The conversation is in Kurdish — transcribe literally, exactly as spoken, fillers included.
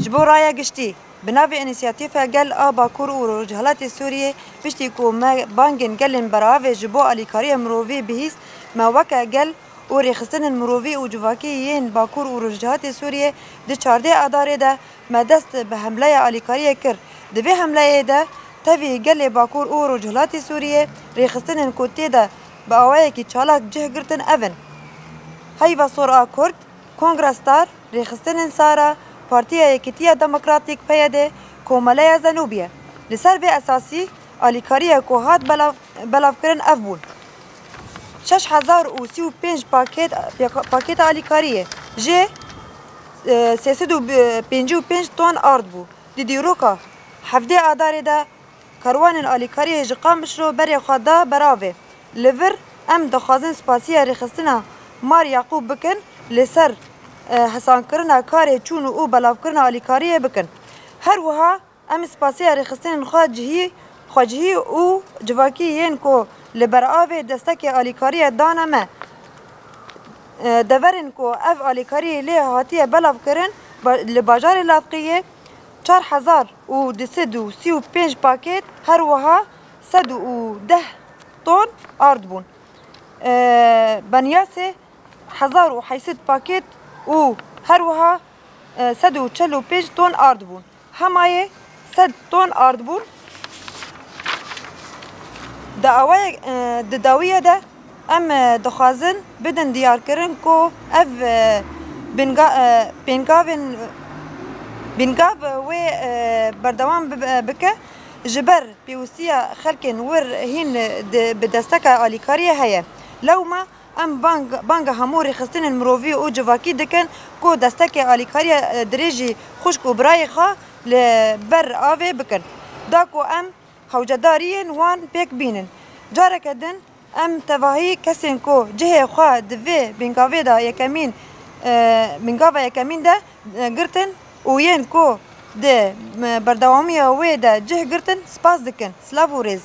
Ji bo raya giştî, bi navê Înîsiyatîfa Gel a Bakur û Rojhilatê Sûriyê, piştî ku me bangên gelên beravê ji bo alîkariya mirovî bihîst, me weke gel û rêxistinên mirovî û civakî yên Bakur û Rojhilatê Sûriyê di çardeh Adarê de me dest bi hemleya alîkariyê kir. Di vê hemleyê de tevî gelê Bakur û Rojhilatê Sûriyê rêxistinên ku tê de bi awayekî çalak cih girtin ev in: Heyva Sor a Kurd, Kongra Star, Rêxistinên Sara, Partiya Yekîtiya Demokratîk, P Y D, Komeleya Zenûbiyê. Li ser vê esasî alîkariya ku hat belav, belavkirin ev bûn: şeş hezar û sî û pênc pakêt, pakêta alîkariyê jê, e, sê sed û pêncî û pênc ton ard bû. Di dîroka hevdeh Adarê de karwanên alîkariyê ji Qamişlo berê xwe da beravê. Li vir em dixwazin spasiya rêxistina Mar Yaqûb bikin li ser, e, hesankirina karê çûn û belavkirina alîkariyê bikin. Her wiha em spasiya rêxistinên xwe cihî, xwecihî û civakî yên ku li beravê destekê alîkariyê dane me, e, deverên ku ev alîkarî lê hatiye belavkirin, ba-, li bajarê Lafqiyê çar hezar û du sed û sî û pênc pakêt, her wiha sed û deh ton ard bûn. E, Benyasê hezar û heyt sed pakêt û her wiha, e, sed û çel û pênc ton ard bûn. Hemayê sed ton ard bûn. Di awayek, e, di dawiye de em, e, dixwazin bidin diyarkirin ku ev, e, binga-, e, pêngavên, bîngav wê, e, berdewam bibe, bike, ji ber pêwîstiya xelkên wir hîn di, bi desteke alîkariyê heye. Lewma Em bang, banga hemû rêxistinên mirovî û civakî dikin ku destekê alîkariya, e, dirêjî xwişk û birayê xwe li ber avê bikin, da ku em hewcedariyên wan pêk bînin. Careke din em tevahî kesên ku cihê xwe di vê bingavê de yekemîn, e, bingava yekemîn de, e, girtin û yên ku di, e, berdewamiya wê de cih girtin, spas dikin. Silav û rêz.